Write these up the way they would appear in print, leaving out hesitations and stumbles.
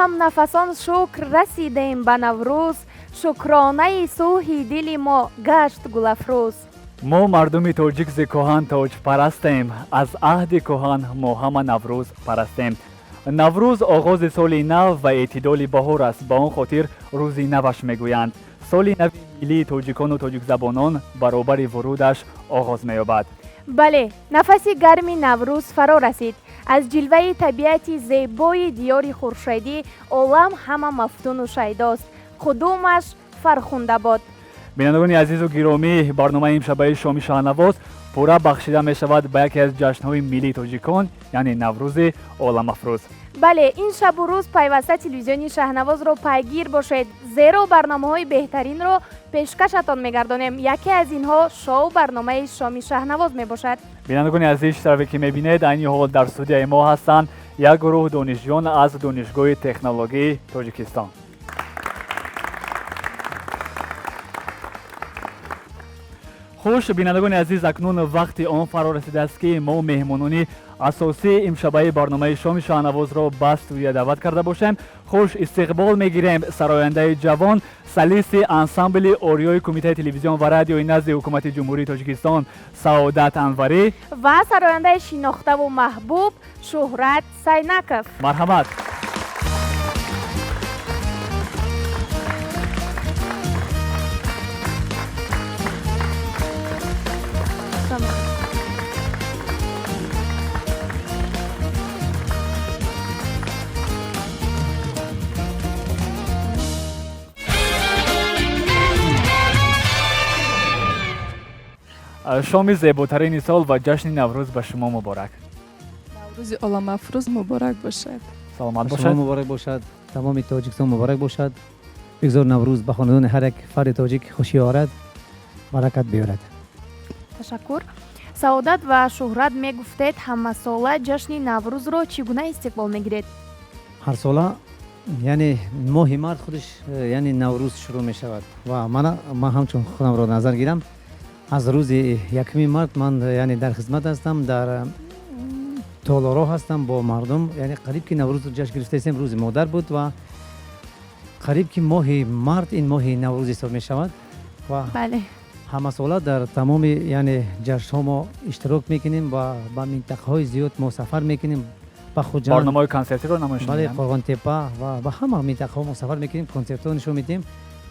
Ҳамнафасон, шукр, расидем ба Наврӯз, шукронаи сулҳи дили мо гашт гулафрӯз. Мо мардуми тоҷик зи кӯҳан тоҷпарастем, аз аҳди кӯҳан мо ҳама Наврӯз парастем. Наврӯз оғози соли нав ва эътидоли баҳор аст, ба он хотир рӯзи наваш мегӯянд. Соли нави миллии тоҷикону тоҷикзабонон баробари вурудаш оғоз меёбад. Бале, нафаси гарми Наврӯз фаро расид. Аз ҷилваи табиати зебои диёри хуршедӣ олам ҳама мафтуну шайдост. Қудумаш фархунда бод. Бинандагони азизу гиромӣ, барномаи имшабаи Шоми Шаҳнавоз пурра бахшида мешавад ба яке аз ҷашнҳои миллии тоҷикон, яъне Наврӯзи оламафрӯз. Бале, ин шабу рӯз пайваста телевизиони Шаҳнавозро пайгир бошед, зеро барномаҳои беҳтаринро пешкашатон мегардонем. Яке аз инҳо шоу барномаи Шоми Шаҳнавоз мебошад. Бинандагони азиз, тавре ки мебинед, айни ҳол дар студияи мо ҳастанд як гурӯҳ донишҷӯён аз Донишгоҳи технологии Тоҷикистон. Хуш, бинандагони азиз, акнун вақти он фаро расидааст, ки мо меҳмонони асосии имшабаи барномаи Шоми Шаҳнавозро ба студия даъват карда бошем. Хуш, истиқбол мегирем сарояндаи ҷавон, солисти ансамбли Ориёи Кумитаи телевизион ва радиои назди Ҳукумати Ҷумҳурии Тоҷикистон Саодат Анварӣ ва сарояндаи шинохтаву маҳбуб Шуҳрат Сайнаков. Марҳамат. Шоми зеботарини сол ва ҷашни Наврӯз ба шумо муборак. Наврӯзи оламафрӯз муборак бошад. Саломат Шумо бошад. Муборак бошад, тамоми Тоҷикистон муборак бошад. Бигзор Наврӯз ба хонадони ҳар як фарди тоҷик хушӣ орад, баракат биёрад. Ташаккур. Саодат ва Шуҳрат, мегуфтед, ҳамасола ҷашни Наврӯзро чӣ гуна истиқбол мегиред? Ҳарсола, яъне моҳи март худаш яъне Наврӯз шурӯъ мешавад ва мана ман ҳамчун худамро назар гирам, аз рӯзи 1 март ман яъне дар хизмат ҳастам, дар толоро ҳастам бо мардум, яъне қариб ки Наврӯзро ҷашн гирифтаистем. Рӯзи модар буд ва қариб ки моҳи март ин моҳи Наврӯз ҳисоб мешавад ва ҳамасола дар тамоми яъне ҷашнҳо мо иштирок мекунем ва ба минтақаҳои зиёд мо сафар мекунем, ба Хуҷанд, барномаҳои консертиро намоиш бале, медиҳанд. Қорғонтепа ва ба ҳама минтақаҳо мо сафар мекунем, консертҳо нишон медиҳем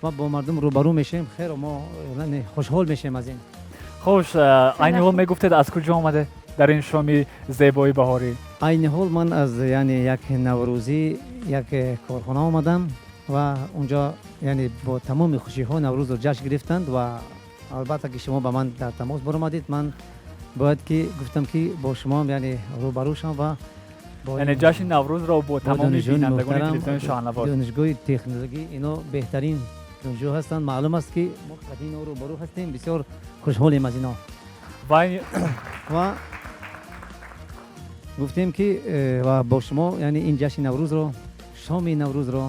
ва бо мардум рӯбарӯ мешавем. Хело мо яъне хушҳол мешавем аз ин. Хуш, айни ҳол мегуфтед, аз куҷо омаде дар ин шоми зебои баҳорӣ? Айни ҳол ман аз яъне як наврӯзӣ, як корхона омадам ва унҷо яъне бо тамоми хушиҳо Наврӯзро ҷашн гирифтанд. Ва албатта ки шумо ба ман дар тамос баромадед, ман бояд ки гуфтам ки бо шумоам яъне рӯбарӯ шавам ва бо яъне ҷашни Наврӯзро бо бо тамоми донишҷӯёни бинандагони муҳтарам, телевизиони Шоҳнавоз. Донишгоҳи технологӣ, ино беҳтарин донишҷӯ ҳастанд. Маълум аст ки мо қадим ино рӯбарӯ ҳастем, бисёр хушҳолем аз ино. Ва ва гуфтем ки ва бо шумо яъне ин ҷашни Наврӯзро, шоми Наврӯзро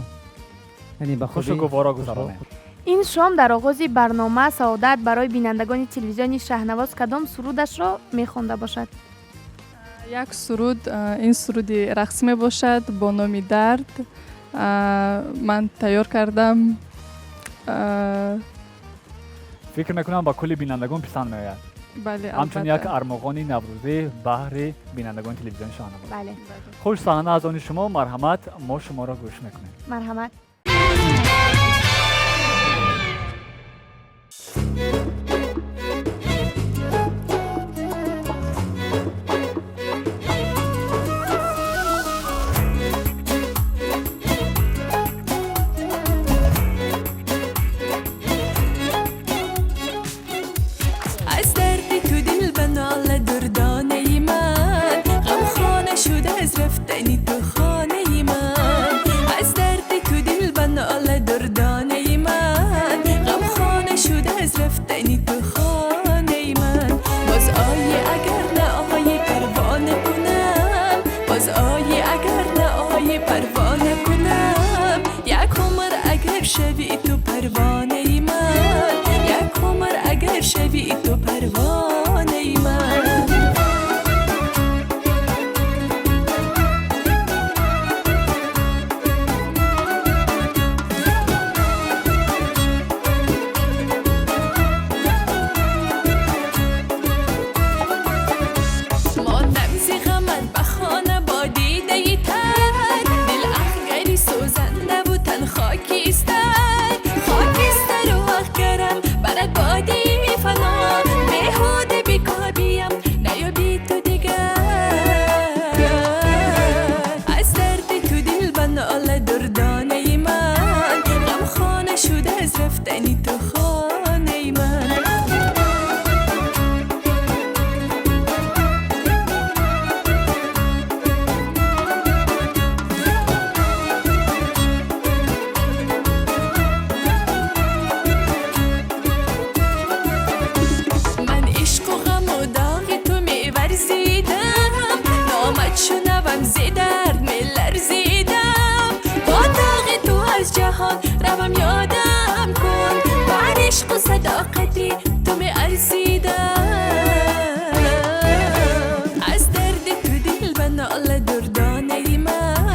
яъне ба хушу хубӣ гуворо гузаронем. Ин шом дар оғози барнома Саодат барои бинандагони телевизиони Шаҳнавоз кадом сурудашро мехонда бошад? Як суруд, ин суруди рақсӣ мебошад бо номи «Дард». Ман тайёр кардам. Фикр мекунам, ба кулли бинандагон писанд меояд. Бале, ҳамчун як албатта. армуғони наврӯзӣ баҳри бинандагони телевизиони Шоҳнавоз. Бале. Хуш, саҳна аз они шумо, марҳамат, мо шуморо гӯш мекунем. Марҳамат. Аз дарди ту дил ба нола, дурдонаи ман, ғамхона шуда аз рафтани ту хонаи ман. Аз дарди ту дил аз рафтани ту хонаи ман. Ман ишқу ғаму доғи ту меварзидам, номат шунавам, зи дард меларзидам. Бо доғи ту аз ҷаҳон равам, ёдам кун, бар ишқу садоқати ту меарзидам. Аз дарди ту дил ба нола, дурдонаи ман,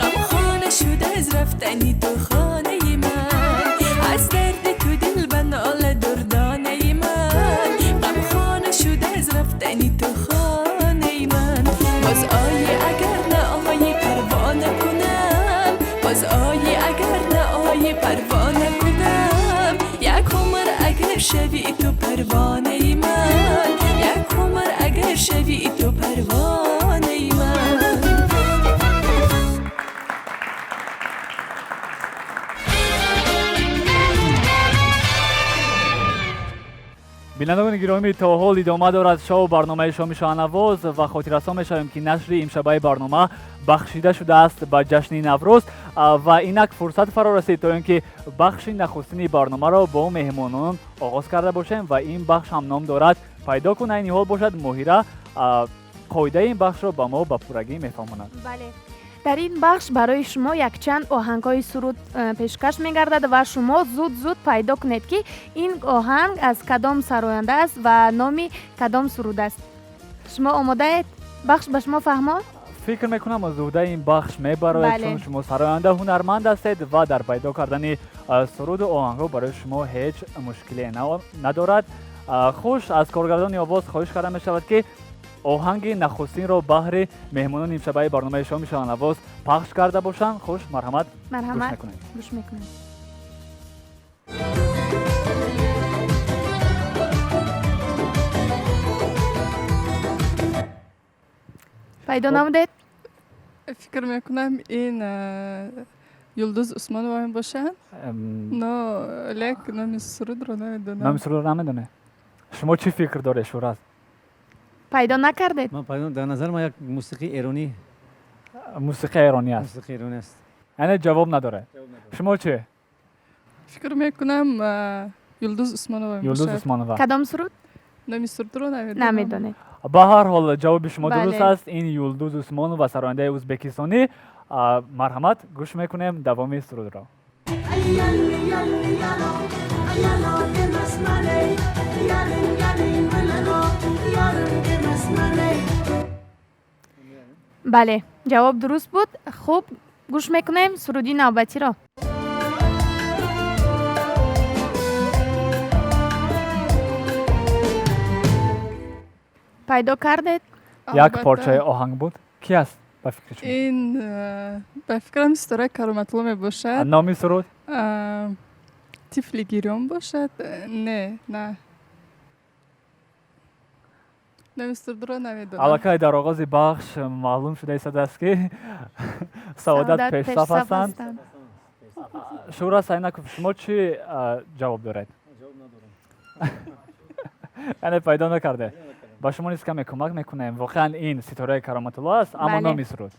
ғамхона шуд аз рафтани ту хонаи ман. Аз дарди ту дил ба нола, дурдонаи ман, ғамхона шуд аз рафтани ту хонаи ман. Боз оӣ агар наоӣ, парвона кунам, боз оӣ агар наоӣ, парвона кунам. Як умр агар шавӣ ту парвонаи ман, як умр агар шавӣ ту парвонаи ман. Бинандагони гиромӣ, то ҳол идома дорад шоу барномаи Шоми шоҳнавоз ва хотиррасон мешавем, ки нашри имшабаи барнома бахшида шудааст ба ҷашни Наврӯз ва инак фурсат фаро расид, то ин ки бахши нахустини барномаро бо меҳмонон оғоз карда бошем ва ин бахш ҳам ном дорад «Пайдо кун». Айни ҳол бошад, Моҳира қоидаи ин бахшро ба мо ба пуррагӣ мефаҳмонад. Бале, дар ин бахш барои шумо якчанд оҳангҳои суруд пешкаш мегардад ва шумо зуд зуд пайдо кунед, ки ин оҳанг аз кадом сароянда аст ва номи кадом суруд аст. Шумо омодаед? Бахш ба шумо фаҳмо? Фикр мекунам, аз уҳдаи ин бахш мебароед, чун шумо сароянда, ҳунарманд ҳастед ва дар пайдо кардани суруду оҳангҳо барои шумо ҳеҷ мушкиле надорад. Хуш, аз коргардони овоз хоҳиш карда мешавад, ки оҳанги нахустинро баҳри меҳмонони имшабаи барномаи Шоми шоҳнавоз пахш карда бошанд. Хуш, марҳамат, гӯш Марҳамат. мекунем. Гӯш мекунем. Пайдо намудед? Фикр мекунам, ин Юлдуз Усмонова мебошад, но лек номи сурудро намедонам. Номи сурудро намедонед? Шумо чӣ фикр доред, Шӯрат? Пайдо накардед? Ман пайдо, дар назар ман як мусиқии эронӣ. Мусиқии эронӣ аст. Мусиқии эронӣ аст. Яъне ҷавоб надоред. Шумо чӣ? Фикр мекунам, Юлдуз Усмонова Юлдуз мебошад. Усмонова. Кадом суруд? Номи сурудро намедонам. Намедонед. Ба ҳар ҳол, ҷавоби шумо дуруст аст. Ин Юлдуз Усмонова, сарояндаи ӯзбекистонӣ. Марҳамат, гӯш мекунем давоми сурудро. Бале, ҷавоб дуруст буд. Хуб, гӯш мекунем суруди навбатиро. Пайдо кардед? Як Албатта. порчаи оҳанг буд. Ки аст ба фикри шумо? Ин ба фикрам, Ситораи Кароматулло мебошад. Номи суруд? Тифли гирён бошад. Не, на, номи сурудро намедонам. Аллакай дар оғози бахш маълум шуда истодааст, ки Саодат пешсаф ҳастанд. Шӯра Сайнаков, шумо чӣ ҷавоб доред? Яъне пайдо накарде. Ба шумо низ каме кӯмак мекунем. Воқеан ин Ситораи Кароматулло аст, аммо номи суруд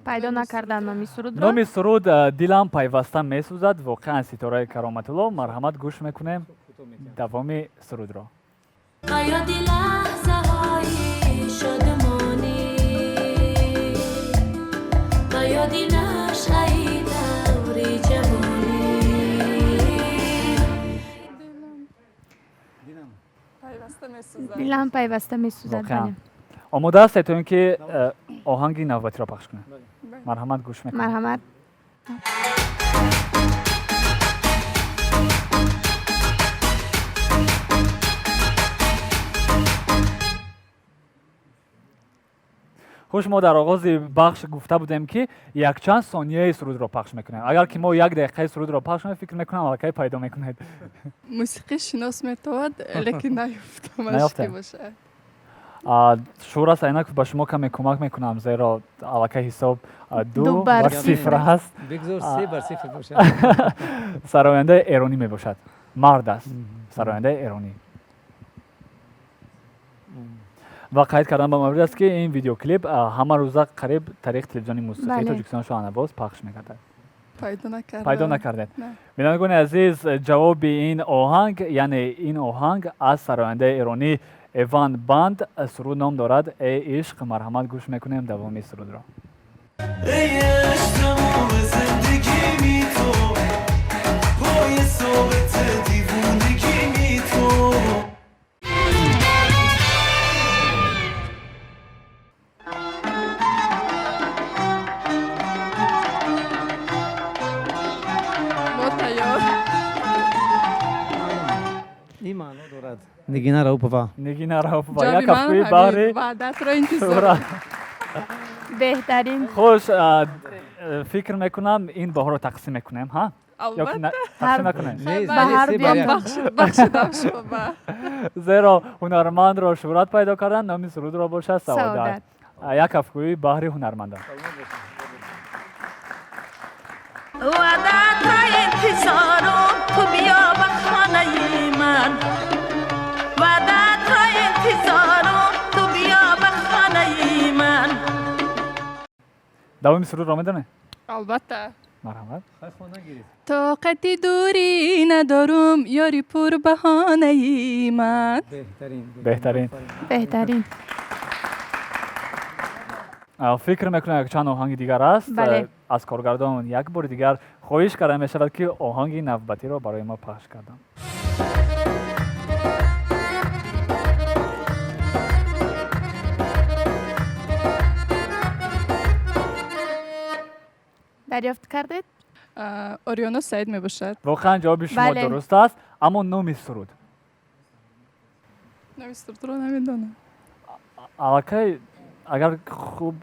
Пайдо накардан номи сурудро. Номи суруд «Дилам пайваста месӯзад». Воқеан Ситораи Кароматулло. Марҳамат, гӯш мекунем давоми сурудро. Ба ёди лаҳзаҳои шодмонӣ, ба ёди нашъаи даври ҷавонӣ. Пайваста месӯзад. Дилам пайваста месӯзад. Воқеан. Бале. Омода ҳастед, то ин ки оҳанги навбатиро пахш кунем? Марҳамат, гӯш мекунем. Марҳамат. Хуш, мо дар оғози бахш гуфта будем, ки якчанд сонияи сурудро пахш мекунем. Агар ки мо як дақиқаи сурудро пахш кунем, фикр мекунам, аллакай пайдо мекунед. Мусиқӣ шинос метавад, лекин наёфтам, Наёфтем. ки бошад. Шӯҳрат Айнаков, ба шумо каме кӯмак мекунам, зеро аллакай ҳисоб ду Ду бар бар сифр. сифр аст. Бигзор 3-0 бошад. Сарояндаи эронӣ мебошад, мард аст, сарояндаи эронӣ. Ва қайд кардан ба маврид аст, ки ин видеоклип ҳама рӯза қариб тариқи телевизиони мусиқии Тоҷикистон Шоҳнавоз пахш мегардад. Пайдо накардам. Пайдо накардед? Не. Бинандагони азиз, ҷавоби ин оҳанг, яъне ин оҳанг аз сарояндаи эронӣ Эван Банд, суруд ном дорад «Эй ишқ». Марҳамат, гӯш мекунем давоми сурудро. ای عشق تموم زندگی می تو پای ثابت دیوونگی می تو. Мо тайёр. Ин маъно дорад, Нигина Раупова. Нигина Раупова. Ҷавоби Як ман кафкӯи ҳамин. баҳри Ваъдатро интизор. Шӯҳрат. Беҳтарин. Хуш, фикр мекунам, ин баҳоро тақсим мекунем, ҳа? Ё ки Албатта. тақсим накунем? Не, Ба ҳар се дуям бар як. Бахшидам шумо ба. Зеро ҳунармандро Шӯҳрат пайдо кардан, номи сурудро бошад «Саодат». «Саодат». Як кафкӯи баҳри ҳунармандон. وعدت را انتظارم تو بیا به خانه من، وعدت را انتظارم تو بیا به خانه من. Давоми сурудро медонед? Албатта. Марҳамат. Тоқати дурӣ надорум, ёри пурбаҳонаи ман. Беҳтарин. Беҳтарин. Беҳтарин. Фикр мекунам, якчанд оҳанги дигар аст. Бале. Аз коргардон як бори дигар хоҳиш карда мешавад, ки оҳанги навбатиро барои мо пахш карданд. Дарёфт кардед? Ориёно Саид мебошад. Воқеан, ҷавоби шумо Бале. дуруст аст, аммо номи суруд? Номи сурудро намедонам. Аллакай агар хуб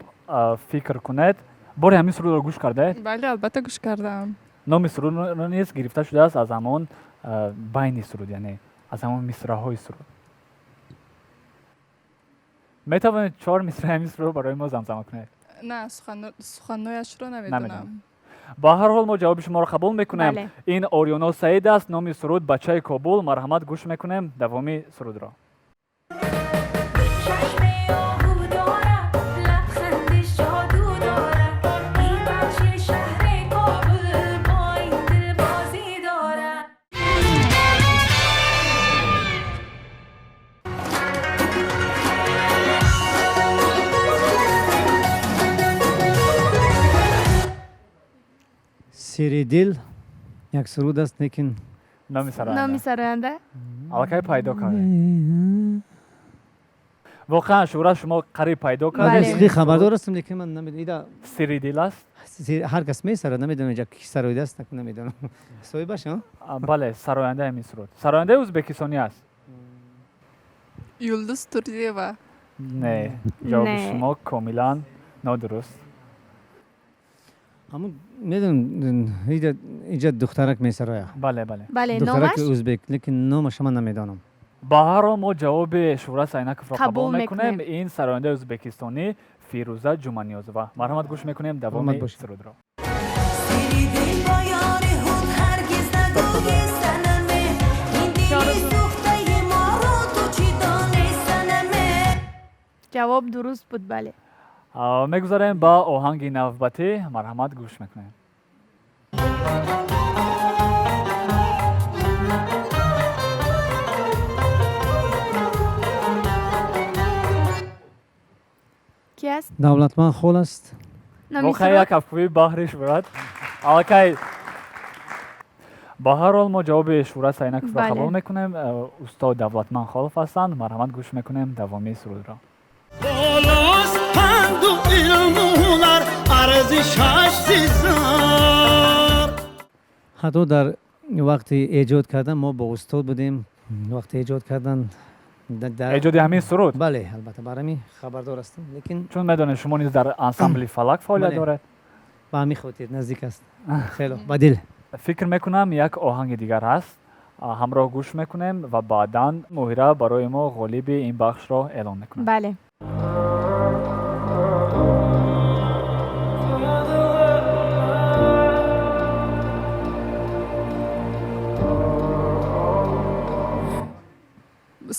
фикр кунед, бори ҳамин сурудро гӯш кардаед? Бале, албатта, гӯш кардам. Номи сурудро низ гирифта шудааст аз ҳамон байни суруд, яъне аз ҳамон мисраҳои суруд. Метавонед чор мисраи ҳамин сурудро барои мо замзама кунед? На, суханнояшро намедонам. Намедонам. Ба ҳар ҳол, мо ҷавоби шуморо қабул мекунем. Бале. Ин Ориёно Саид аст, номи суруд «Бачаи Кобул». Марҳамат, гӯш мекунем давоми сурудро. چشم آهو دارد، لبخند جادو دارد، این بچه شهر کابل با این دل بازی دارد. Сири дил як суруд аст, лекин Номи Номи сароянда? сароянда? Аллакай пайдо кардем. Воқеан, Шӯҳрат, шумо қариб пайдо Бале. кардед. Мусиқӣ хабардор ҳастам, лекин ман намедонам ида. Сири дил аст. Ҳар кас месарад, намедонам инҷа ки сароида аст, намедонам соҳибаш а? Бале, сарояндаи ҳамин суруд сарояндаи ӯзбекистонӣ аст. Юлдуз Турдиева. Не, ҷавоби Не. шумо комилан нодуруст. Ҳамун медонам, ида инҷа духтарак месароя. Бале, бале. Бале. Духтараки Номаш? ӯзбек, лекин номаша ман намедонам. Ба ҳар ҳол, мо ҷавоби Шӯҳрат Сайнаковро қабул Қабул мекунем. мекунем. Ин сарояндаи ӯзбекистонӣ Фирӯза Ҷуманиёзова. Марҳамат, гӯш мекунем давоми Саломат бошед. сурудро. سری دل با یار خود هرگز نگوی سنمه، این دل سوخته ما رو تو چی دانی سنمه. Ҷавоб дуруст буд, бале. Мегузарем ба оҳанги навбатӣ. Марҳамат, гӯш мекунем. Ки аст? Давлатманд Хол аст. Номи Воқеан, суруд? як кафкӯбии баҳри Шӯҳрат. Аллакай, ба ҳар ҳол, мо ҷавоби Шӯҳрат Сайнаковро қабул мекунем. Устод Давлатманд Холов ҳастанд. Марҳамат, гӯш мекунем давоми сурудро. بالاست پند و علم و هنر ارزشش زار. Ҳатто дар вақти эҷод кардан мо бо устод будем, вақти эҷод кардан Эҷоди ҳамин суруд? Бале, албатта, бар ҳамин хабардор ҳастам, лекин Чун медонед, шумо низ дар ансамбли «Фалак» фаъолият Бале. доред. Ба ҳамин хотир наздик аст, хело ба дил. Фикр мекунам, як оҳанги дигар ҳаст. Ҳамроҳ гӯш мекунем ва баъдан Моҳира барои мо ғолиби ин бахшро эълон мекунад. Бале.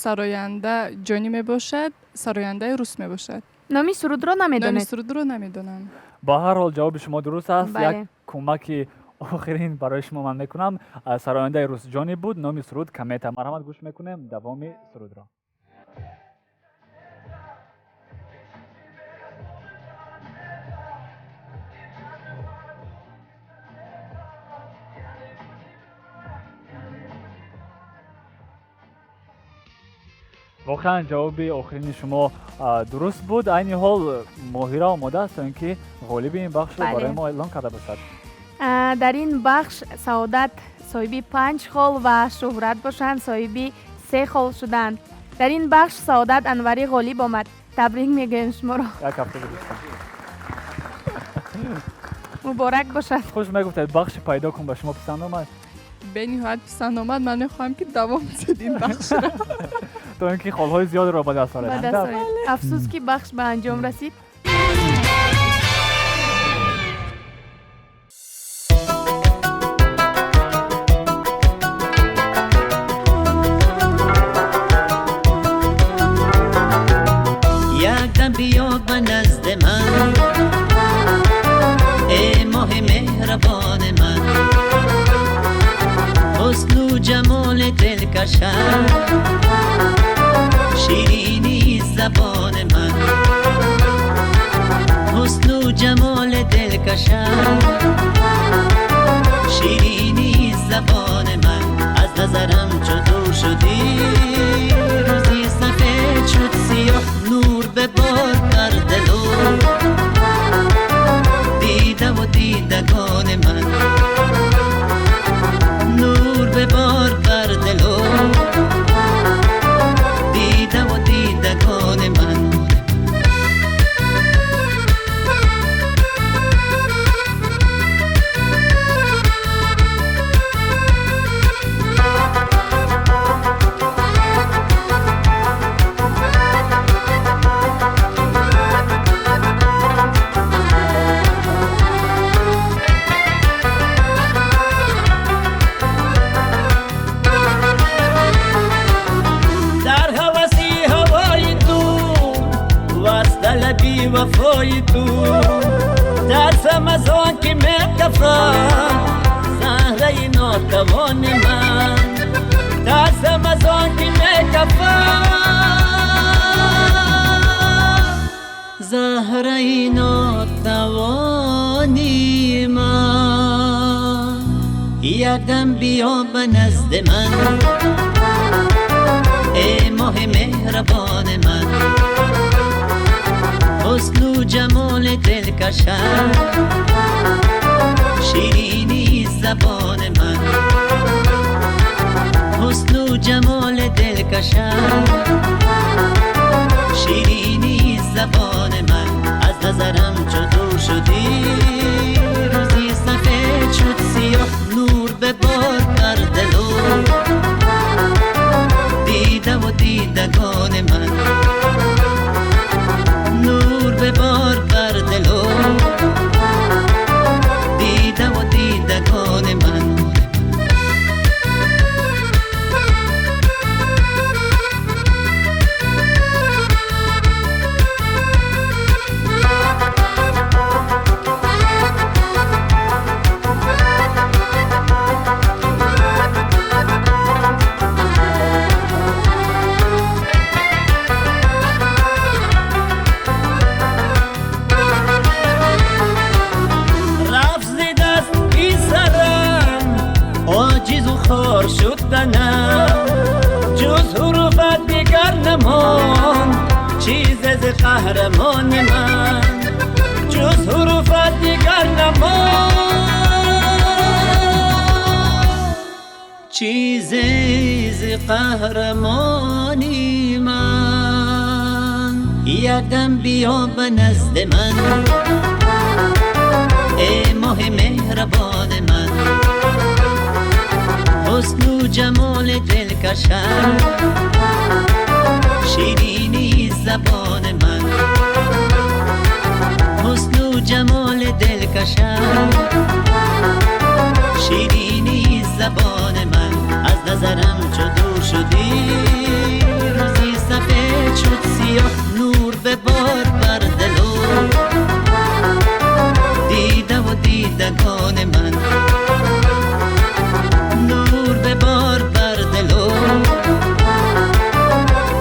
Сароянда Ҷонӣ мебошад, сарояндаи рус мебошад. Номи сурудро намедонед? Номи сурудро намедонам. Ба ҳар ҳол, ҷавоби шумо дуруст аст. Як кӯмаки охирин барои шумо ман мекунам. Сарояндаи рус Ҷонӣ буд, номи суруд «Комета». Марҳамат, гӯш мекунем давоми сурудро. Воқеан, ҷавоби охирини шумо дуруст буд. Айни ҳол Моҳира омода аст, то ин ки ғолиби ин бахшро барои мо эълон карда бошад. Дар ин бахш Саодат соҳиби панҷ хол ва Шӯҳрат бошанд соҳиби се хол шуданд. Дар ин бахш Саодат Анварӣ ғолиб омад. Табрик мегӯем шуморо. Як ҳафта гузашта. Муборак бошад. Хуш, мегуфтед, бахши «Пайдо кун» ба шумо писанд омад? Бениҳоят писанд омад. Ман мехоҳам, ки давом диҳед ин бахшро. То ин ки холҳои зиёдеро ба даст оред. Ба даст оред. Афсӯс, ки бахш ба анҷом расид. Якдам биё ба назди ман, эй моҳи меҳрабони ман. Ҳусну ҷамоли дилкашам, ширини забони ман. Ҳусну ҷамоли дилкашам, ширини забони ман. Аз назарам чу дур шудӣ, рӯзи сафед шуд сиёҳ. Нур бибор бар дилу дидаву дидагони ман, нур бибор бар дилу дидаву дидагони ман. Дар ҳаваси ҳавои ту, ваз талаби вафои ту, тарсам аз он ки мекафам, заҳраи нотавони ман. Тарсам аз он ки мекафам, заҳраи нотавони ман. Якдам биё ба назди ман, эй моҳи меҳрабони ман. Ҳусну ҷамоли дилкашам, ширини забони ман. Ҳусну ҷамоли дилкашам, ширини забони ман. Аз назарам чу дур шудӣ, рӯзи сафед шуд сиёҳ. Нур бибор бар дилу дидаву дидагони ман, нур бибор бар дилу дидаву дидагони ман. Рафт зи даст писарам, оҷизу хор шуд танам. Ҷуз ҳуруфат дигар намонд чизе зи қаҳрамони ман. Ҷуз ҳуруфат дигар намонд чизе зи қаҳрамони ман. Якдам биё ба назди ман, эй моҳи меҳрабони ман. حسن و جمال دلکشم، شیرینی زبان من، حسن و جمال دلکشم، شیرینی زبان من. از نظرم چو دور شدی، روزی سفید شد سیاه، نور ببار بر دل و دیده و دیدگان من، نور ببار بر دل و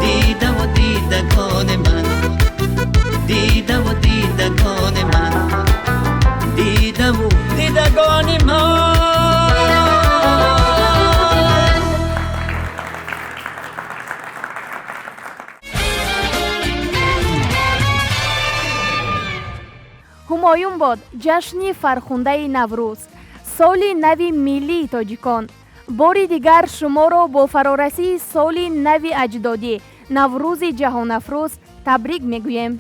دیده و دیدگان من، دیده و دیدگان من، دیده و دیدگان من. Ҳумоюн бод ҷашни фархундаи Наврӯз, соли нави миллии тоҷикон. Бори дигар шуморо бо фарорасии соли нави аҷдодӣ, Наврӯзи ҷаҳонафрӯз табрик мегӯем.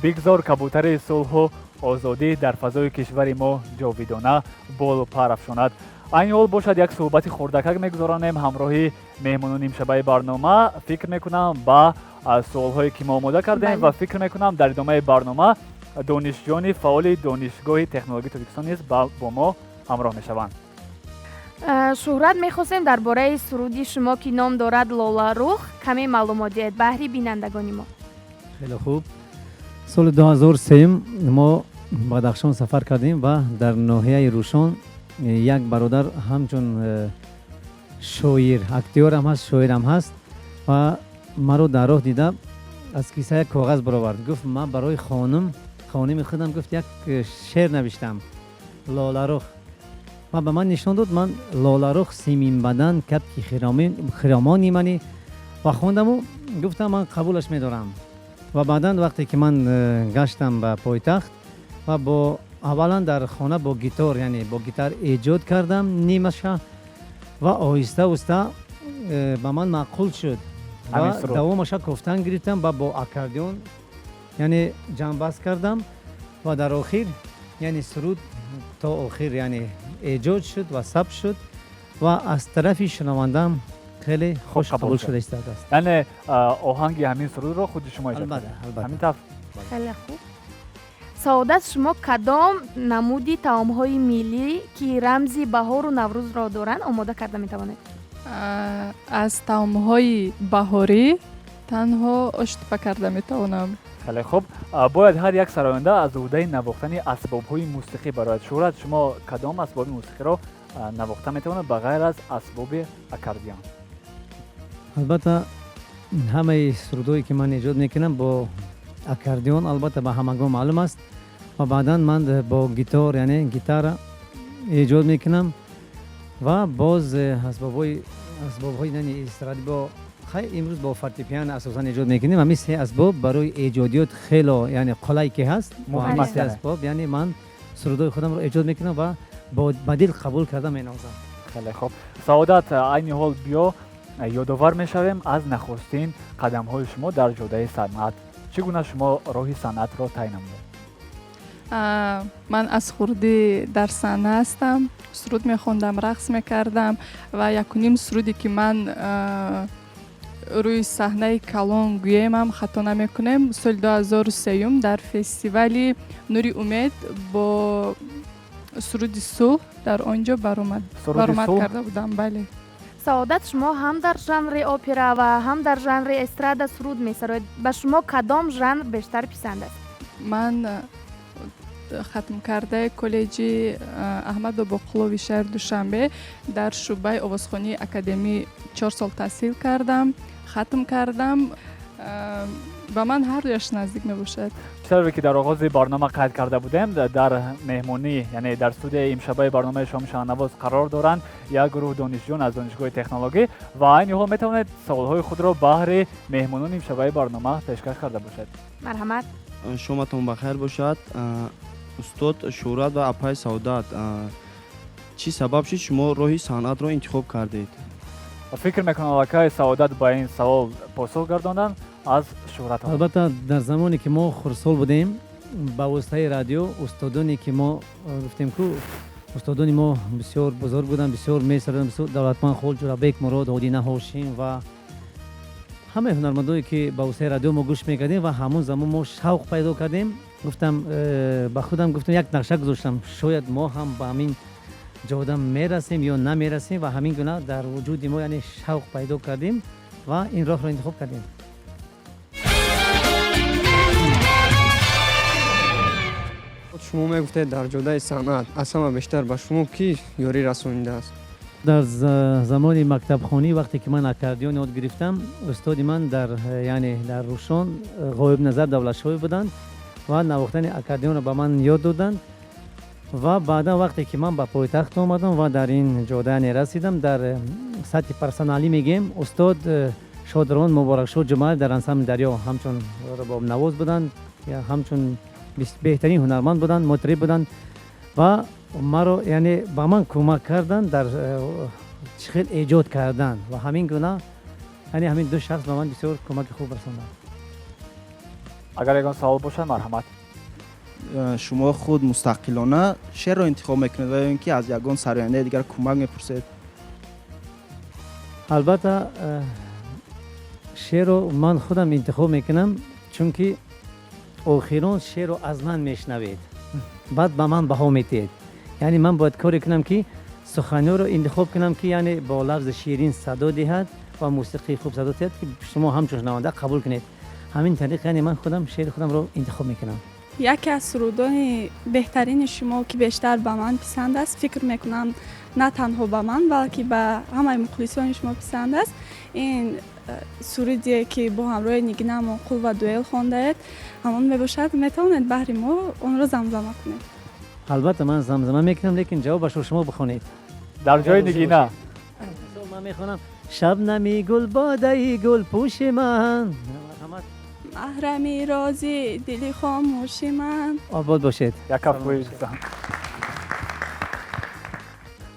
Бигзор кабутари сулҳу озодӣ дар фазои кишвари мо ҷовидона болу пар афшонад. Айни ҳол бошад, як суҳбати хурдакак мегузаронем ҳамроҳи меҳмонони имшабаи барнома. Фикр мекунам, ба суолҳое ки мо омода кардем ва фикр мекунам, дар идомаи барнома донишҷӯёни фаъоли Донишгоҳи технологии Тоҷикистон низ бо мо ҳамроҳ мешаванд. Шӯҳрат, мехостем дар бораи суруди шумо, ки ном дорад «Лоларух», каме маълумот диҳед баҳри бинандагони мо. Хеле хуб. Соли 2003 мо Бадахшон сафар кардем ва дар ноҳияи Рӯшон як бародар ҳамчун шоир, актёрам ҳаст, шоирам ҳаст, ва маро дар роҳ дида, аз киса як коғаз баровард, гуфт: «Ман барои хоними худам», гуфт, «як шеър навиштам, Лоларух», ва ба ман нишон дод. Ман «Лоларух, симинбадан, кабки хиромони мани» ва хондаму гуфтам: «Ман қабулаш медорам». Ва баъдан вақте ки ман гаштам ба пойтахт ва бо аввалан дар хона бо гитор, яъне бо гитар эҷод кардам нимаша ва оҳиста оҳиста ба ман маъқул шуд ва давомаша кофтан гирифтам ва бо аккордеон, яъне, ҷамъбаст кардам ва дар охир, яъне, суруд то охир, яъне, эҷод шуд ва сабт шуд ва аз тарафи шунавандаам хеле хуш қабул шуда истодааст. Яъне оҳанги ҳамин сурудро худи шумо эҷод кардед? Ҳамин тавр? Хеле хуб. Саодат, шумо кадом намуди таомҳои миллӣ, ки рамзи баҳору Наврӯзро доранд, омода карда метавонед? Аз таомҳои баҳорӣ танҳо оштупа карда метавонам. Хеле хуб. Бояд ҳар як сароянда аз уҳдаи навохтани асбобҳои мусиқӣ барояд. Шӯҳрат, шумо кадом асбоби мусиқиро навохта метавонед ба ғайр аз асбоби аккордеон? Албатта, ҳамаи сурудҳое ки ман эҷод мекунам бо аккордеон, албатта, ба ҳамагон маълум аст, ва баъдан ман бо гитор, яъне гитара эҷод мекунам ва боз асбобҳои, яъне, эстрадӣ бо хай имрӯз бо фортепиано асосан эҷод мекунем. Ҳамин се асбоб барои эҷодиёт хело, яъне, қулай ки ҳаст. Бо ҳамин се асбоб, яъне, ман сурудҳои худамро эҷод мекунам ва ба дил қабул карда менавозам. Хеле хуб. Саодат, айни ҳол биё ёдовар мешавем аз нахустин қадамҳои шумо дар ҷодаи санъат. Чӣ гуна шумо роҳи санъатро тай намудед? Ман аз хурдӣ дар саҳна ҳастам, суруд мехондам, рақс мекардам ва якуним суруде ки ман рӯи саҳнаи калон гӯемам, хато намекунем, соли 2003 дар фестивали «Нури умед» бо суруди «Сулҳ» дар он ҷо баромад карда будам, бале. Саодат, шумо ҳам дар жанри опера ва ҳам дар жанри эстрада суруд месароед. Ба шумо кадом жанр бештар писанд аст? Ман хатмкардаи коллеҷи Аҳмад Бобоқулови шаҳри Душанбе дар шӯъбаи овозхонии академӣ 4 сол таҳсил кардам, хатм кардам. Ба ман ҳар дуяш наздик мебошад. Чӣ ки дар оғози барнома қайд карда будем, дар меҳмонӣ, яъне дар студияи имшабаи барномаи «Шоми шаҳнавоз» қарор доранд як гурӯҳ донишҷӯён аз Донишгоҳи технологӣ ва айни ҳол метавонед саволҳои худро баҳри меҳмонони имшабаи барнома пешкаш карда бошед. Марҳамат. Шоматон бахайр бошад, устод Шӯҳрат ва апаи Саодат. Чӣ сабаб шуд, шумо роҳи санъатро интихоб кардед? Фикр мекунам, аллакай Саодат ба ин савол посух гардонданд. Аз Шӯҳрат. Албатта, дар замоне ки мо хурдсол будем, ба воситаи радио устодоне ки мо гуфтем ку Устодони мо бисёр бузург буданд, бисёр месароданд, бисёр Давлатманд Хол, Ҷурабек Мурод, Одина Ҳошим ва ҳамаи ҳунармандое, ки ба воситаи радио мо гӯш мекардем ва ҳамон замон мо шавқ пайдо кардем. Гуфтам, ба худам гуфтам, як нақша гузоштам, шояд мо ҳам ба ҳамин ҷода мерасем ё намерасем ва ҳамин гуна дар вуҷуди мо, яъне, шавқ пайдо кардем ва ин роҳро интихоб кардем. Шумо мегуфтед, дар ҷодаи санъат аз ҳама бештар ба шумо кӣ ёрӣ расонидааст? Дар замони мактабхонӣ, вақте ки ман аккордеон ёд гирифтам, устоди ман дар, яъне, дар Рӯшон Ғоибназар Давлатшоев буданд ва навохтани аккордеонро ба ман ёд доданд. Ва баъдан, вақте ки ман ба пойтахт омадам ва дар ин ҷода, яъне, расидам, дар сатҳи персоналӣ мегӯем, устод шодравон Муборакшоҳ Ҷумъаев дар ансамбли Дарё ҳамчун рубобнавоз буданд, ҳамчун беҳтарин ҳунарманд буданд, мутриб буданд ва маро, яъне, ба ман кӯмак карданд дар чӣ хел эҷод кардан. Ва ҳамин гуна, яъне, ҳамин ду шахс ба ман бисёр кӯмаки хуб расонданд. Агар ягон савол бошад, марҳамат. Шумо худ мустақилона шеърро интихоб мекунед ва ё ин ки аз ягон сарояндаи дигар кӯмак мепурсед? Албатта, шеърро ман худам интихоб мекунам, чунки охирон шеърро аз ман мешнавед, баъд ба ман баҳо медиҳед. Яъне, ман бояд коре кунам, ки суханёро интихоб кунам, ки, яъне, бо лафзи ширин садо диҳад ва мусиқии хуб садо диҳад, ки шумо ҳамчун шунаванда қабул кунед. Ҳамин тариқ, яъне, ман худам шеъри худамро интихоб мекунам. Яке аз сурудони беҳтарини шумо, ки бештар ба ман писанд аст, фикр мекунам, на танҳо ба ман, балки ба ҳамаи мухлисони шумо писанд аст, ин сурудие, ки бо ҳамроҳи Нигина Амонқул ва дуэл хондаед, ҳамон мебошад. Метавонед баҳри мо онро замзама кунед? Албатта, ман замзама мекунам, лекин ҷавобашро шумо бихонед. Дар ҷои Нигина. Ман мехонам: шабнами гул, бодаи гул пӯши ман. Маҳрами рози дили хомӯши ман. Обод бошед. Як кафкӯи.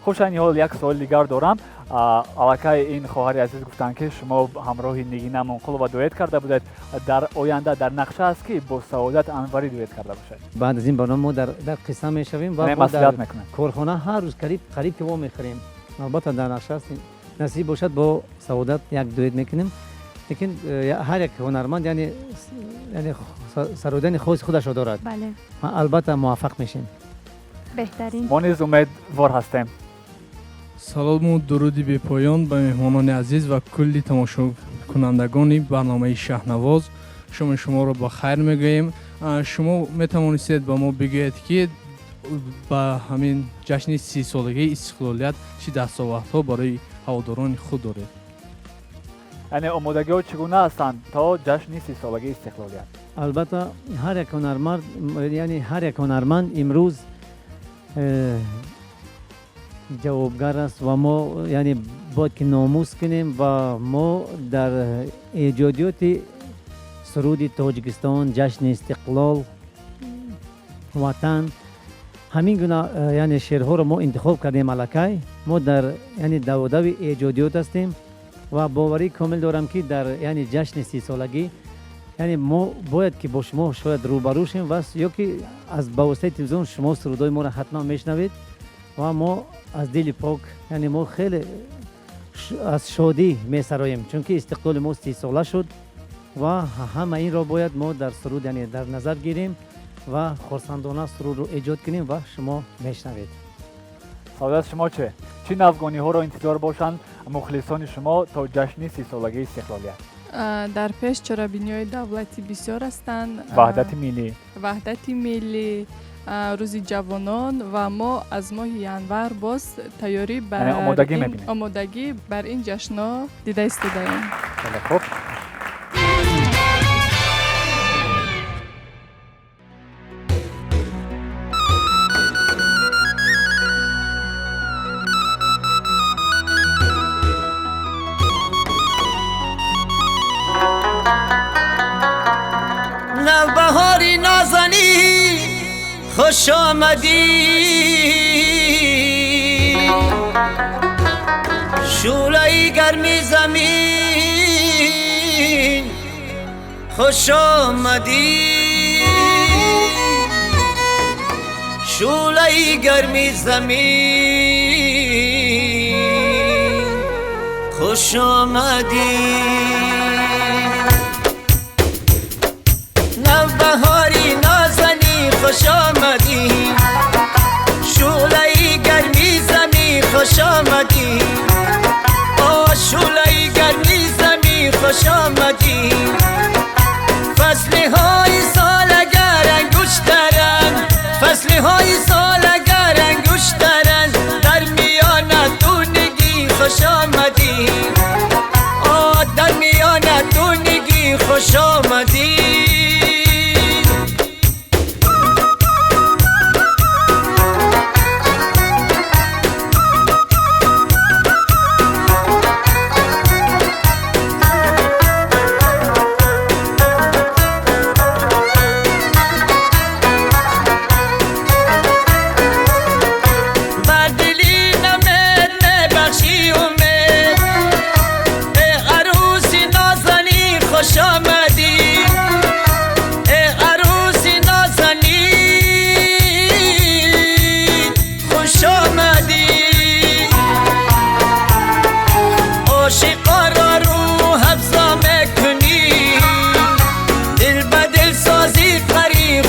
Хуш, айни ҳол як суоли дигар дорам. Аллакай ин хоҳари азиз гуфтанд, ки шумо ҳамроҳи Нигина Амонқулова дуэт карда будед. Дар оянда дар нақша аст, ки бо Саодат Анварӣ дуэт карда бошед? Баъд аз ин барнома мо дар қисса мешавем ва маслиҳат мекунем. Корхона ҳар рӯз қариб ки вомехӯрем. Албатта, дар нақша аст, насиб бошад, бо Саодат як дуэт мекунем. Лекин ҳар як ҳунарманд, яъне сарудани хоси худашро дорад. Албатта, муваффақ мешем. Беҳтарин. Мо низ умедвор ҳастем. Салому дуруди бепоён ба меҳмонони азиз ва кулли тамошокунандагони барномаи Шаҳнавоз. Шоми шуморо ба хайр мегӯем. Шумо метавонистед ба мо бигӯед, ки ба ҳамин ҷашни 30-солагии истиқлолият чӣ дастовардҳо барои ҳаводорони худ доред? Яъне, омодагиҳо чӣ гуна ҳастанд то ҷашни 30-солагии истиқлолият? Албатта, ҳар як ҳунарманд, яъне, ҳар як ҳунарманд имрӯз ҷавобгар аст ва мо, яъне, бояд ки номус кунем ва мо дар эҷодиёти суруди Тоҷикистон, ҷашни истиқлол, ватан, ҳамин гуна, яъне, шеърҳоро мо интихоб кардем. Аллакай мо дар, яъне, даводави эҷодиёт ҳастем ва боварии комил дорам, ки дар, яъне, ҷашни 30-солагӣ, яъне, мо бояд ки бо шумо шояд рӯбарӯ шем ва ё ки аз ба воситаи телевизион шумо сурудҳои моро ҳатман мешунавед. Ва мо аз дили пок, яъне, мо хеле аз шодӣ месароем, чунки истиқлоли мо 30-сола шуд ва ҳама инро бояд мо дар суруд, яъне, дар назар гирем ва хурсандона сурудро эҷод кунем ва шумо мешунавед. Саодат, шумо чӣ чӣ навгониҳоро интизор бошанд мухлисони шумо то ҷашни 30-солагии истиқлолият? Дар пеш чорабиниҳои давлатӣ бисёр ҳастанд. Ваҳдати миллӣ. Ваҳдати миллӣ, рӯзи ҷавонон, ва мо аз моҳи январ боз тайёрӣ омодагӣ мебинем. Омодагӣ бар ин ҷашнҳо дида истодаем. Хеле хуб. Навбаҳори нозанин, хуш омадӣ, шӯлаи гарми замин, хуш омадӣ. شعله گرمی زمین خوش آمدی. نوبهاری نازنین خوش آمدی، شعله گرمی زمین خوش آمدی، آه شعله گرمی زمین خوش آمدی. فصل های سال اگر انگشترن، فصل های سال اگر انگشترن، در میان دونگی خوش آمدی، آه در میان دونگی خوش آمدی.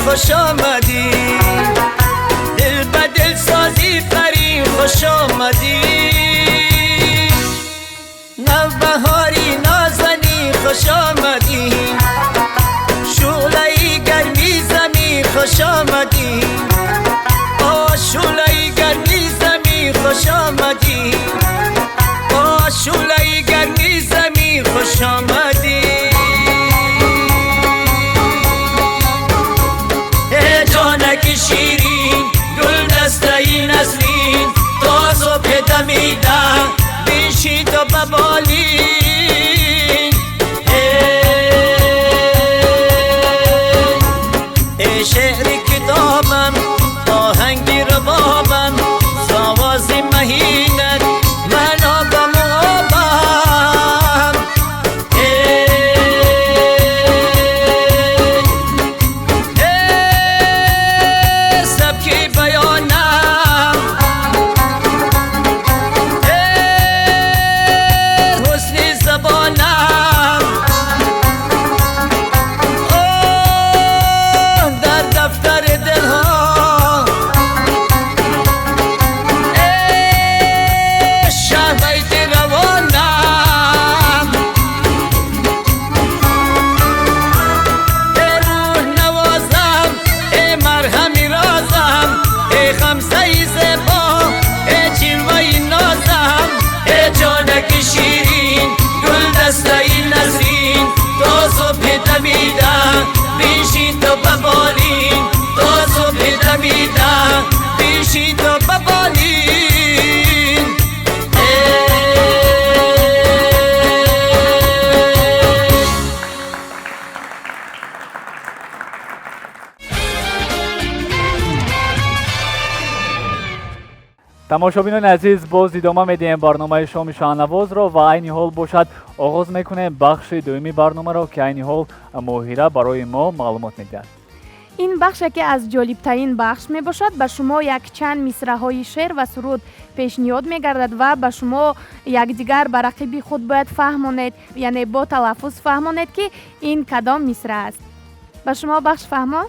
خوش آمدی، دل به دل سازی پری خوش آمدی. نوبهاری نازنی خوش آمدی، شعله گرمی زمین خوش آمدی، آه شعله گرمی زمین خوش آمدی، آه شعله گرمی زمین خوش آمدی. شیرین گل دسته نسرین تا صبح دمیده بشید و ببالین. ای شعر کتابم آهنگ ربابم ساواز مهینت من آبم و آبم. Тамошобинони азиз, боз идома медиҳем барномаи шоми шаҳнавозро ва айни ҳол бошад оғоз мекунем бахши дуюми барномаро, ки айни ҳол Моҳира барои мо маълумот медиҳад. Ин бахш яке аз ҷолибтарин бахш мебошад. Ба шумо якчанд мисраҳои шеър ва суруд пешниҳод мегардад ва ба шумо якдигар ба рақиби худ бояд фаҳмонед, яъне бо талаффуз фаҳмонед, ки ин кадом мисра аст. Ба шумо бахш фаҳмо?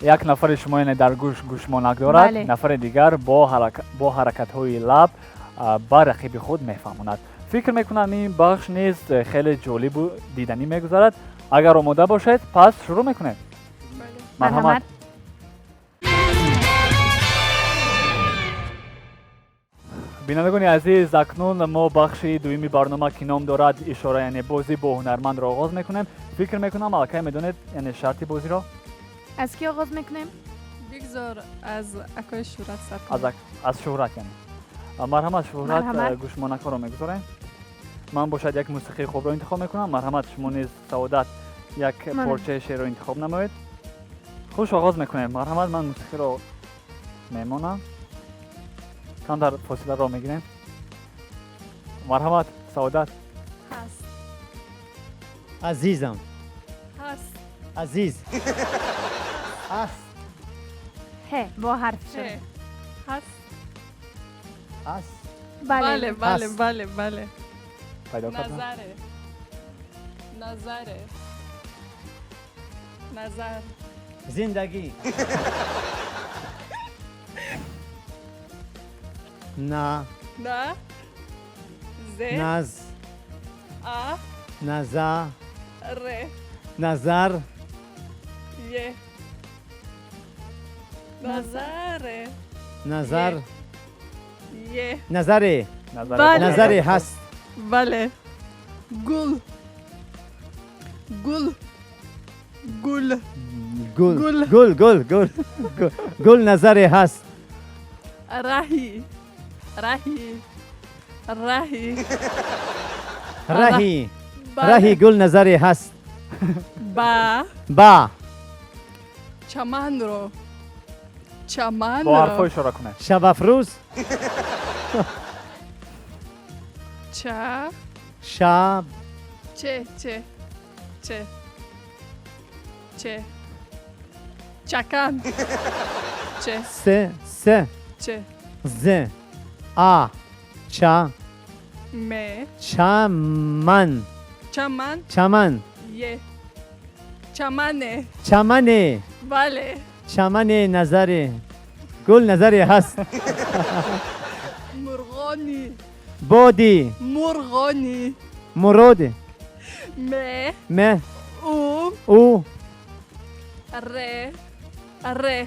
Як нафари шумо яъне дар гӯш гӯшмонак дорад, нафари дигар бо ҳаракатҳои лаб ба рақиби худ мефаҳмонад. Фикр мекунам ин бахш низ хеле ҷолибу диданӣ мегузарад. Агар омода бошед, пас шурӯъ мекунем. Марҳамат. Бинандагони азиз, акнун мо бахши дуюми барнома, ки ном дорад ишора, яъне бозӣ бо ҳунармандро оғоз мекунем. Фикр мекунам аллакай медонед яъне шарти бозиро. Аз ки оғоз мекунем? Бигзор аз акои Шӯҳрат сар кунем. Аз Шӯҳрат яъне. Марҳамат Шӯҳрат, гӯшмонакҳоро мегузорем. Ман бошад як мусиқии хубро интихоб мекунам. Марҳамат шумо низ Саодат як порчаи шеърро интихоб намоед. Хуш оғоз мекунем. Марҳамат, ман мусиқиро мемонам. Камтар фосиларо мегирем. Марҳамат Саодат. Ҳаст. Азизам. Ҳаст. Азиз. Аст. Ҳ бо ҳарф шуд. Ҳаст. Ҳаст. Бале, бале, бале, бале. Пайдо кардам. Назаре. Назаре. Назар. Зиндагӣ. На. На. Зе. Наз. А. Наза. Ре. Назар. Е. Назаре. Назар. Е. Назаре. Бале. Назаре ҳаст. Бале. Гул. Гул. Гул. Гул. Гул, гул, гул. Гул назаре ҳаст. Раҳи. Раҳи. Раҳи. Раҳи. Раҳи гул назаре ҳаст. Ба. Ба. Чаманро. Чаманро. Бо ҳарфҳо ишора кунед. Шабафрӯз. Ча. Шаб. Че, че. Че. Че. Чакан. Че. Се, се. Че. З. А. Ча. Ме. Чаман. Чаман. Чаман. Е. Чамане. Чамане. Бале. Чамане назаре. Гул назаре ҳаст. Мурғони. Боди. Мурғони. Мурод. Ме. Ме. У. У. Ре. Ре.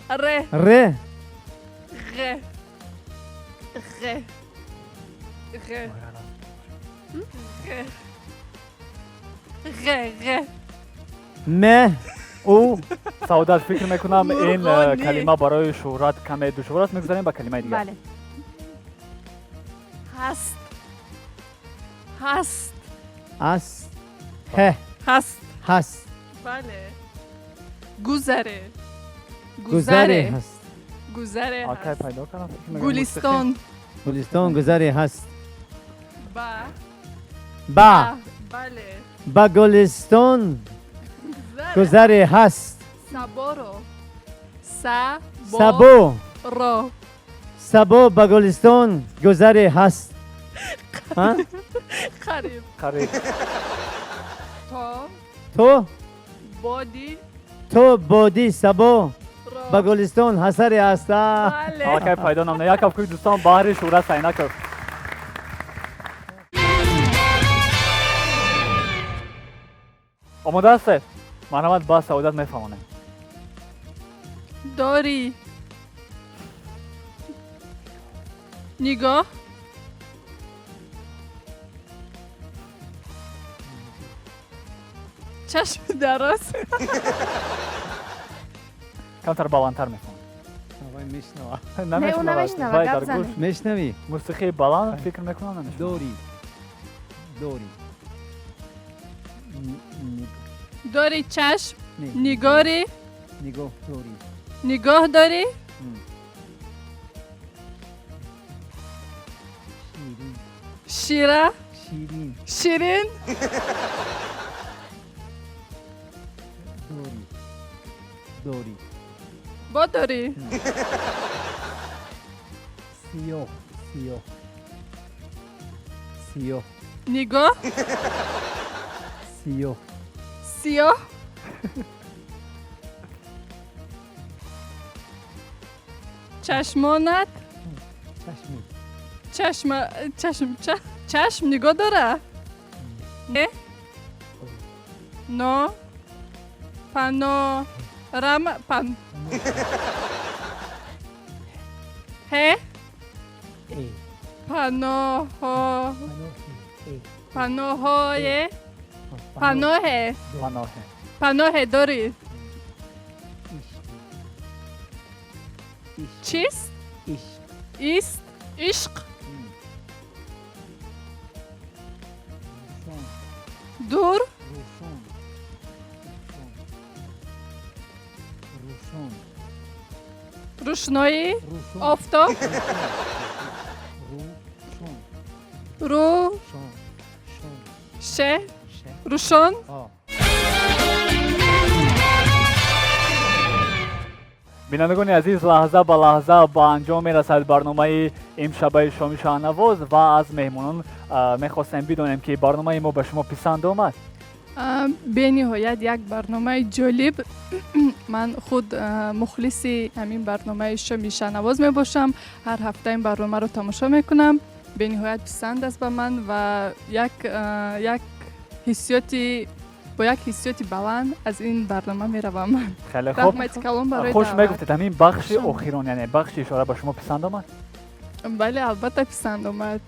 Ре. Ре. Ғ. Ғ. Ғ. Ғ. Ғ. Ғ. Ме. У. Саодат, фикр мекунам, ин Мурғони. калима барои шӯҳрат каме душвор аст. Мегузарем ба калимаи дигар. Бале. Ҳаст. Ҳаст. Ас. Ҳ. Ҳаст. Ҳаст. Бале. Гузаре. Гузаре ҳаст. Гузаре Акай ҳаст. пайдо кардам, фикр мекунам. Гулистон. Гулистон гузаре ҳаст. Ба. Ба. Бале. Ба гулистон гузаре ҳаст. Саборо. Са. Бо. Сабо. Ро. Сабо ба гулистон гузаре ҳаст. Ҳа? Қариб. Қариб. То. То. Боди. То боди сабо ба гулистон ҳасаре ҳаст. Бале. Аллакай пайдо намуда. Як кафкӯи дӯстон баҳри Шӯҳрат Сайнаков. Омода ҳастед? Марҳамат, ба Саодат мефаҳмонем. Дорӣ. Нигоҳ. Чашми дароз. Камтар баландтар мефаҳмонем. Вай мешнава. Не, ӯ намешнава, Вай гап дар гӯш. занед. Мешнавӣ? Мусиқии баланд, фикр мекунам, намешнавад. Дорӣ. Дорӣ. Дори чашм. Не. Нигори. Нигоҳ дорӣ. Нигоҳ дорӣ. Ширин. Шира. Ширин. Ширин. Дорӣ. Дорӣ. Бо дорӣ. Сиёҳ. Сиёҳ. Сиёҳ. Нигоҳ. Сиёҳ. Сиёҳ. Чашмонат. Чашми. Чашма. Чашм. Чашм нигоҳ дора? Не. Но. Панорама. Пан. Ҳе. Э. Паноҳо. Э. Паноҳое. Паноҳе. Паноҳе. Паноҳе дорӣ. Чист? Ишқ. Ист. Ишқ. Дур. Рӯшон. Рӯшон. Рӯшноӣ. Рӯшон. Офтоб. Рӯшон. Ру. Шон. Шон. Ше. Ше. Рӯшон. О. Бинандагони азиз, лаҳза ба лаҳза ба анҷом мерасад барномаи имшабаи шоми шаҳнавоз ва аз меҳмонон мехостем бидонем, ки барномаи мо ба шумо писанд омад? Бениҳоят як барномаи ҷолиб. Ман худ мухлиси ҳамин барномаи шоми шаҳнавоз мебошам. Ҳар ҳафта ин барномаро тамошо мекунам. Бениҳоят писанд аст ба ман ва як ҳиссиёти бо як ҳиссиёти баланд аз ин барнома меравам. Хеле хуб. Раҳмати калон барои Хуш, даъват. мегуфтед, ҳамин бахши охирон, яъне бахши ишора, ба шумо писанд омад? Бале, албатта, писанд омад.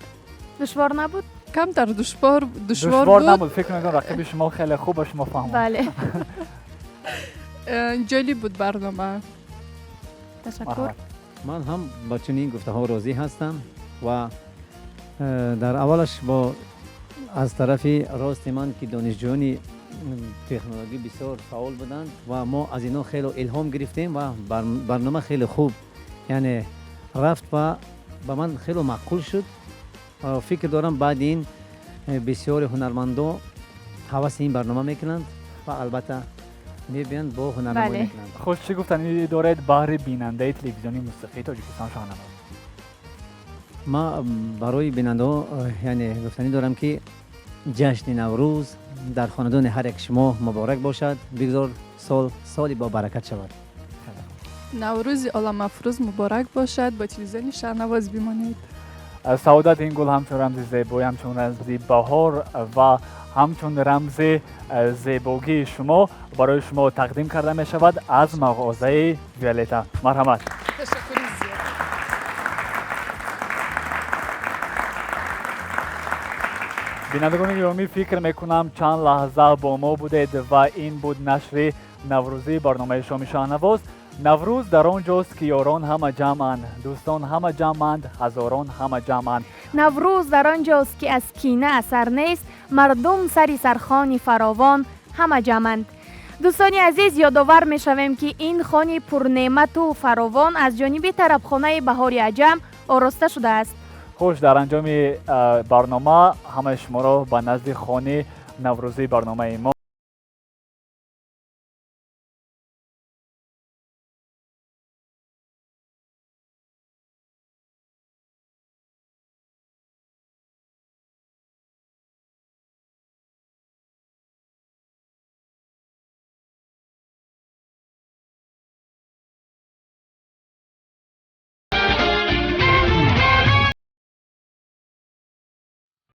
Душвор набуд? Камтар душвор Душвор буд. набуд. Фикр мекунам, рақиби шумо хеле хуб ба шумо фаҳмонд. Бале. Ҷолиб буд барнома. Ташаккур. Ман ҳам ба чунин гуфтаҳо розӣ ҳастам ва дар аввалаш бо аз тарафи рости ман, ки донишҷӯёни технологӣ бисёр фаъол буданд ва мо аз инҳо хеле илҳом гирифтем ва барнома хеле хуб, яъне, рафт ва ба ман хеле маъқул шуд. Фикр дорам, баъди ин бисёри ҳунармандо ҳаваси ин барнома мекунанд ва албатта мебиёнд, бо ҳунарнамоӣ мекунанд. Хуш, чӣ гуфтанӣ доред баҳри бинандаи телевизиони мусиқии Тоҷикистон «Шаҳнавоз»? Ман барои бинандаҳо яъне гуфтанӣ дорам, ки ҷашни Наврӯз дар хонадони ҳар як шумо муборак бошад. Бигзор сол соли бобаракат шавад. Наврӯзи оламафрӯз муборак бошад. Бо телевизиони Шаҳнавоз бимонед. Саодат, ин гул ҳамчун рамзи зебоӣ, ҳамчун рамзи баҳор ва ҳамчун рамзи зебогии шумо барои шумо тақдим карда мешавад аз мағозаи Виолета. Марҳамат. Ташаккури зиёд. Бинандагони гиромӣ, фикр мекунам, чанд лаҳза бо мо будед ва ин буд нашри наврӯзии барномаи шоми шаҳнавоз. Наврӯз дар он ҷост, ки ёрон ҳама ҷамъанд, дӯстон ҳама ҷамъанд, ҳазорон ҳама ҷамъанд. Наврӯз дар он ҷост, ки аз кина асар нест, мардум сари сархони фаровон ҳама ҷамъанд. Дӯстони азиз, ёдовар мешавем, ки ин хони пурнеъмату фаровон аз ҷониби тарабхонаи Баҳори Аҷам ороста шудааст. Хуш, дар анҷоми барнома ҳамаи шуморо ба назди хони наврӯзии барномаи мо